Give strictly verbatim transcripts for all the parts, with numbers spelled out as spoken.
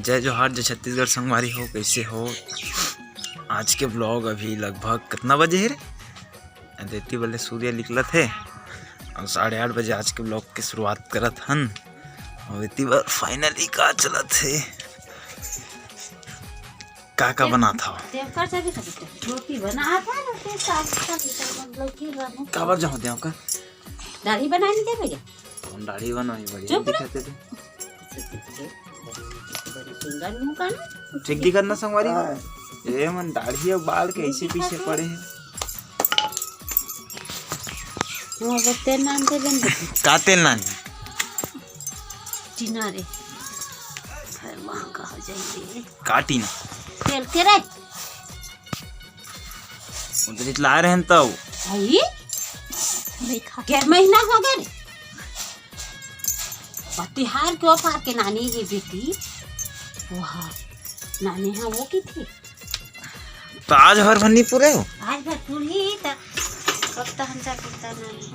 जय जोहार, जय छत्तीसगढ़ संगवारी हो, कैसे हो? आज के ब्लॉग अभी लगभग कितना बजे हे रे? अरे, एती बले सूर्य निकलत हे और साढ़े आठ बजे आज के ब्लॉग के शुरुआत करत हन। और एती बर finally का चलत हे, का का बनात हव? तेकर से भी तो रोटी बनात हे, रोटी साग, साग, मतलब कि बने। काबर जाओ देव का? दाढ़ी बनाने दे भैया। कौन दाढ़ी बनवाई? बढ़िया चुप रह। दिखत हे तो। बड़ी सुंदर मुंह का ना। ठीक दिखत ना संगवारी? हाँ। ए मन दाढ़ी अउ बाल के ऐसे पीछे पड़े हे। वो अब तेल नान दे बन। का तेल नान? टीना रे। फिर महंगा हो जाएंगे। का टीना? तेल के रे। उधर लाए रहन तब। भाई, डेढ़ महीना हो गए रे। तिहार के offer के नानी ये बेटी, वाह, नानी हाँ वो की थी। तो आज भर भर नहीं पूरे हो? आज भर पूरी त कब तक हम जा कुत्ता नानी।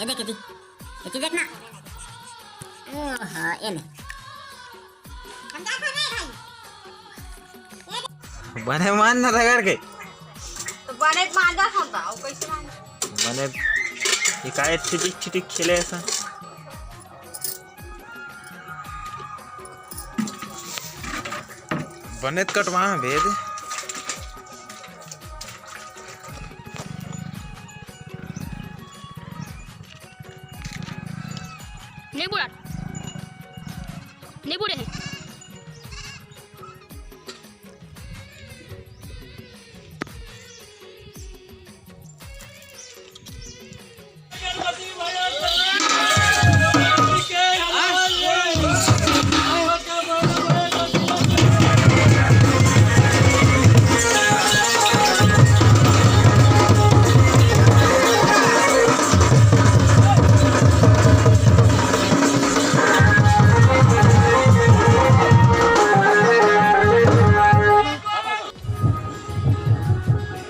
ये देख, ये देख, ये देख ना। ओहो, ये ले। बने मान न रगड़ के। तो बने मांजा खाता, वो कैसे मांजा? बने ये काय छिटिक छिटिक खेले ऐसा। बने कटवा भेद। नींबू डाल, नींबू रहे।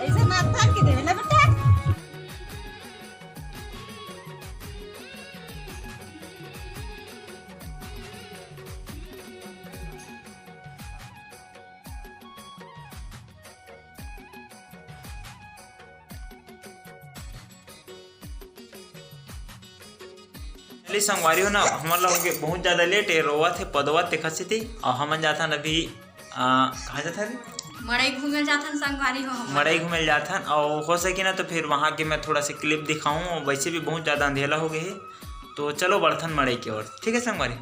ऐसे मार फाड़ के देवे ना बेटा। चलिए संगवारी हो ना, हमन ला होगे बहुत ज्यादा लेट, ये रोवत हे पदवा तेखर सेती, अउ हमन जाथन अभी, आ, कहाँ जाथन रे? मड़ई घूमे जाथन संगवारी हो हमन। मड़ई घूमे जाथन, अउ हो सके ना तो फिर वहाँ के मैं थोड़ा से clip दिखाऊँ, वैसे भी बहुत ज्यादा अंधेला हो गए हे, तो चलो बढ़थन मड़ई के ओर, ठीक है संगवारी?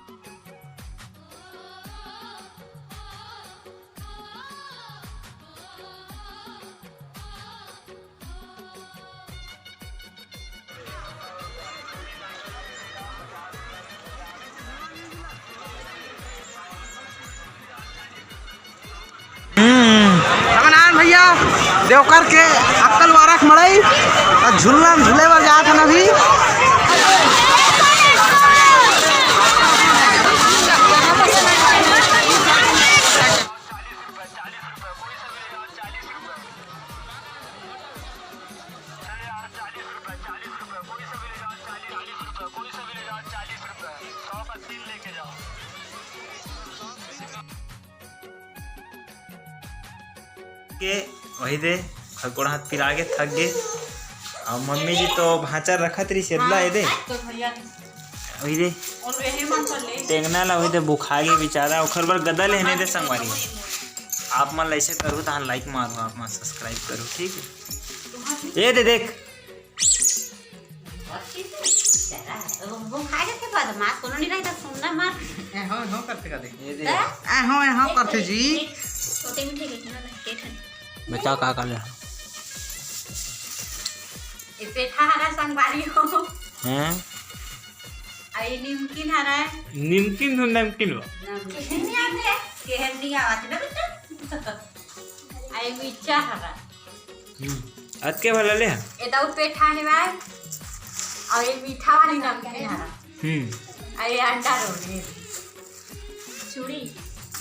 हमन आन भैया देवकर के अक्कल वारक मड़ई अउ झूलना झूले बर जात हन अभी। के वही दे, गोड़ हाथ पिरा के थक गे। अउ मम्मी जी तो भांचा रखत रही सेदला, ये दे। तो भैया वही दे। और यही मन कर ले। टेंगना ला वही दे, बुखा गे बेचारा, ओखर बर गदा लेने दे संगवारी। आप मन ला ऐसे करू, तहां like मारू, आप मन subscribe करू, ठीक है? ये दे देख। वो खा जाथे बदमाश, कोनो नहीं रहता, सुनना मत। ए, हो, हो करथे का देख। ये दे। ए, हो, ए, हो करथे जी। छोटे मीठे के ना, के ठन। बचाओ, का कर ले? ये पेठा हरा संगवारी हो। हैं? आ ये निमकिन हरा है। निमकिन हो, नमकीन हो। नमकीन नहीं आते, केहर नहीं आते ना बेटा। आ ये मिर्चा हरा। हम्म, अतके भला ले। ए दऊ पेठा हे भाई। अउ ये मीठा वाली नमकीन हरा। हम्म। अउ ये अंडा रोल हे। चूड़ी।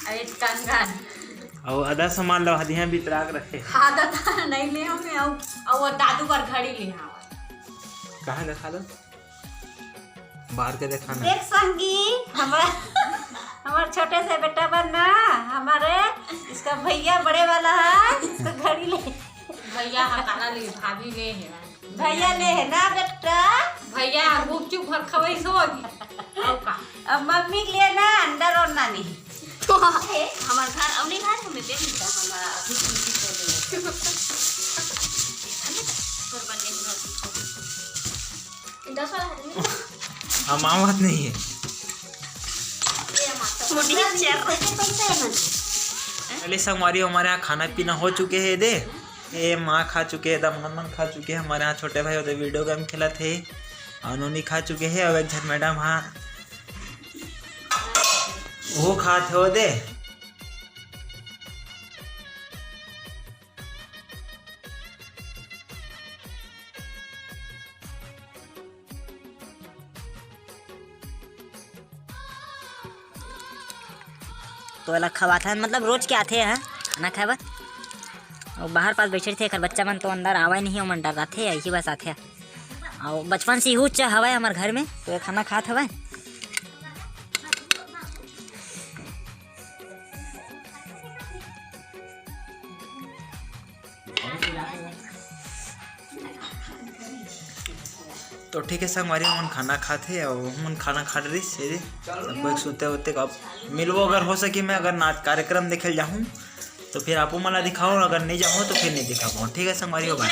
अउ ये कंगन। अउ आधा सामान ला हदिया बितरा के रखे। आधा तो नहीं ले हमें, अउ, अउ वो दादू बर घड़ी ले हाँ। कहाँ दिखा दो? बाहर के देखा ना। देख संगी, हमर, हमर छोटे से बेटा बन ना, हमारे इसका भैया बड़े वाला है, इसका घड़ी ले। भैया हा काला ले, भाभी ले हे। भैया ले हे ना बेटा। भैया गुपचुप भर खवाई सो अभी। और का? अब मम्मी के लिए ना अंडा रोल नानी। हमार घर, अपने घर में बेबी का हमारा अभी खुशी को दे। तोर बने रोटी। दस वाला है। हम आवत नहीं है। चले संगवारी, हमारे यहाँ खाना पीना हो चुके हे दे। ए माँ खा चुके हे, दमन मन खा चुके हे, हमारे यहाँ छोटे भाई होते वीडियो गेम खेलत हे, अउ नोनी खा चुके हे, अउ एक झन मैडम हा वो खात हे वो दे। तो एला खवाथन, मतलब रोज के आथे ह खाना खाए बर। अउ बाहर पास बैठे रहिथे, एकर बच्चा मन तो अंदर आवय नहीं, ओमन डर्राथे, इही बस आथे। अउ बचपन से इहू च हवय हमर घर में, तो ये खाना खात हवय। तो ठीक है संगवारी, हमन खाना खाथे अउ हमन खाना खा डरिस हे। सब कोई सुते उते का मिलबो, अगर हो सके मैं अगर नाच कार्यक्रम देखे ल जाहूँ तो फिर आपो मन ला दिखाओ, अगर नहीं जाहूँ तो फिर नहीं दिखा पाऊँ। ठीक है संगवारी, बाय।